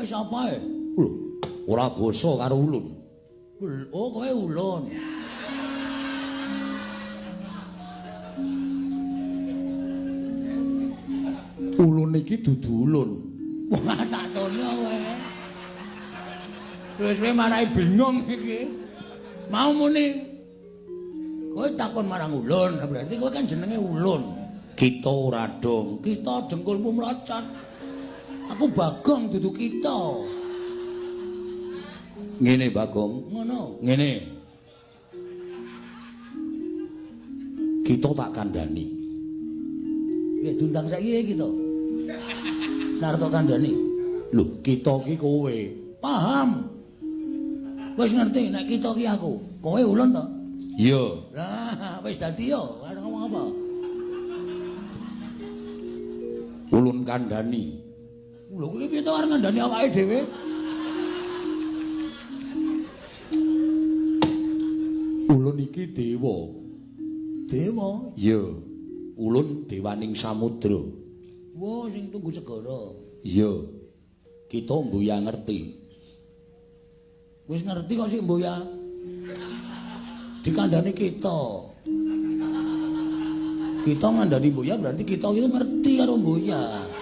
Kowe sapa e? Lho, ora basa karo ulun. Oh, kowe ulun. Ulun iki dudu ulun. Wah, tak tono kowe. Wis kowe marai bingung iki. Mau muni kowe takon marang ulun, berarti kowe kan jenenge ulun. Kita ora dong. Kita dengkulmu mlocot. Aku Bagong dudu kita. Ngene Bagong, ngono. Ngene. Kita tak kandhani. Ya diundang saiki kita. Narto kandhani. Lho, kita ki kowe. Paham. Wis ngerti nek kita ki aku. Kowe ulun to? Iya. Lah, wis dadi yo, arep ngomong apa? Ulun kandhani. Lho, kowe piye to arep ngandhani awake dhewe? Ulun iki dewa. Dewa? Iya. Ulun dewaning samudra. Wah, sing tunggu segara. Iya. Kita mbuya ngerti. Wis ngerti kok sik mbuya. Dikandhani kita. Kita ngandhani mbuya berarti kita itu ngerti karo mbuya.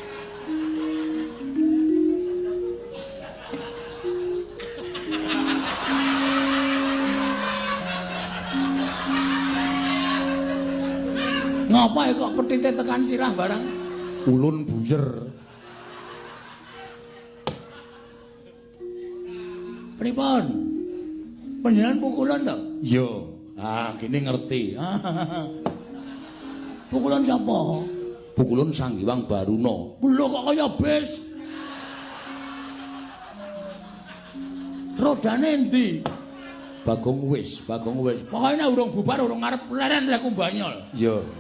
Ngapa kok petite tekan sirah barang? Ulun buyer. Pripun? Panjenengan pukulan to? Iya. Ah, kene ngerti. Pukulan sapa? Pukulan Sang Hyang Baruna. Lho kok kaya bis. Rodane endi? Bagong wis, Bagong wis. Pokoke nek urung bubar urung arep leren lek banyol. Iya.